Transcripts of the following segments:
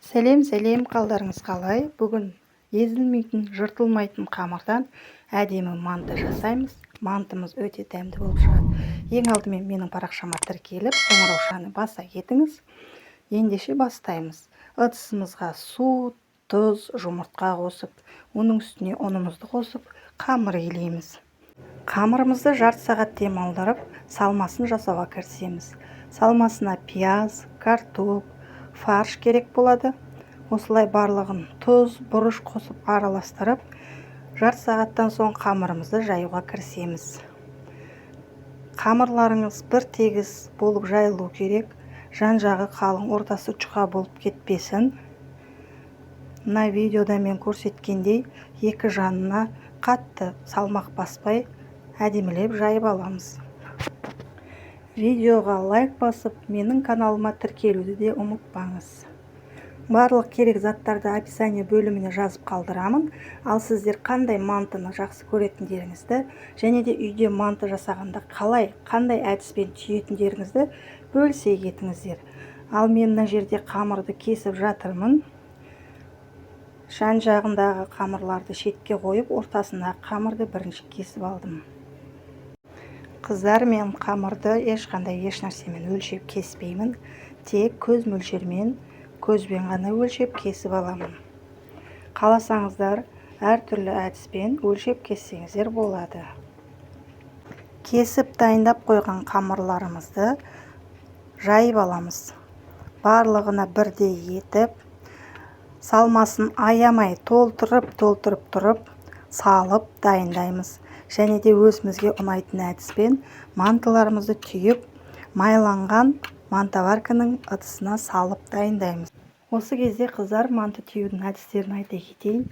Сәлем, сәлем! Қалдарыңыз қалай? Бүгін езілмейтін, жыртылмайтын қамырдан әдемі манты жасаймыз. Мантымыз өте дәмді болып шығады. Ең алдымен менің парақшама тіркеліп, қоңыраушаны баса кетіңіз. Ендеше, бастаймыз. Ыдысымызға су, тұз, жұмыртқа қосып, оның үстіне ұнымызды қосып, қамыр илейміз. Қамырымызды жарты сағат демалдырып, салмасын жасауға кірісеміз. Салмасына пияз, картоп, фарш керек болады. Осылай барлығын тұз, бұрыш қосып араластырып, жарты сағаттан соң қамырымызды жаюға кірісеміз. Қамырларыңыз бір тегіс болып жайылу керек, жан жағы қалың, ортасы жұқа болып кетпесін. Мына видеода мен көрсеткендей, екі жанына қатты салмақ баспай, әдемілеп жайып аламыз. Видеоға лайк басып, менің каналыма тіркелуді де ұмытпаңыз. Барлық керек заттарды описание бөліміне жазып қалдырамын. Ал сіздер қандай мантыны жақсы көретіндеріңізді және де үйде манты жасағанда қалай, қандай әдіспен түйетіндеріңізді бөлісе кетіңіздер. Ал мен мына жерде қамырды кесіп жатырмын. Жан жағындағы қамырларды шетке қойып, ортасындағы қамырды бірінші кесіп алдым. Қыздар, мен қамырды ешқандай еш нәрсемен өлшеп кеспеймін, тек көз мөлшермен, көзбен ғана өлшеп кесіп аламын. Қаласаңыздар, әртүрлі әдіспен өлшеп кессеңіздер болады. Кесіп дайындап қойған қамырларымызды жайып аламыз. Барлығына бірдей етіп, салмасын аямай толтырып, толтырып тұрып салып дайындаймыз. Және де өзімізге ұнайтын әдіспен мантыларымызды түйіп, майланған мантоварканың ыдысына салып дайындаймыз. Осы кезде, қыздар, манты түюдің әдістерін айта кетейін.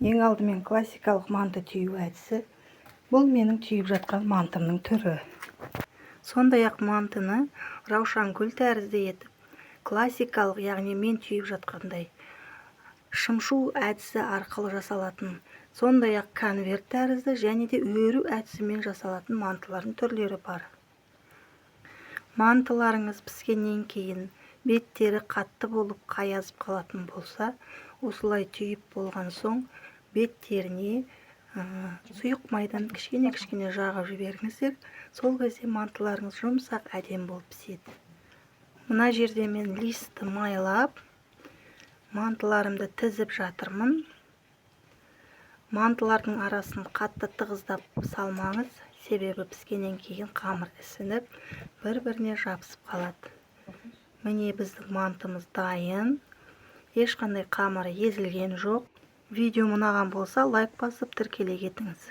Ең алдымен классикалық манты түю әдісі. Бұл менің түйіп жатқан мантымның түрі. Сондай ақ мантыны раушангүл тәрізді етіп, классикалық, яғни мен түйіп жатқандай шымшу әдісі арқылы жасалатын, сондай ақ конверт тәрізді және де өру әдісімен жасалатын мантылардың түрлері бар. Мантыларыңыз піскеннен кейін беттері қатты болып, қаязып қалатын болса, осылай түйіп болған соң беттеріне сұйық майдан кішкене-кішкене жағып жіберіңіздер. Сол кезде мантыларыңыз жұмсақ, әдемі болып піседі. Мына жерде мен листті майлап, мантыларымды тізіп жатырмын. Мантылардың арасын қатты тығыздап салмаңыз, себебі піскеннен кейін қамыр ісініп, бір біріне жабысып қалады. Міне, біздің мантымыз дайын, ешқандай қамыры езілген жоқ. Видео ұнаған болса, лайк басып, тіркеле кетіңіз.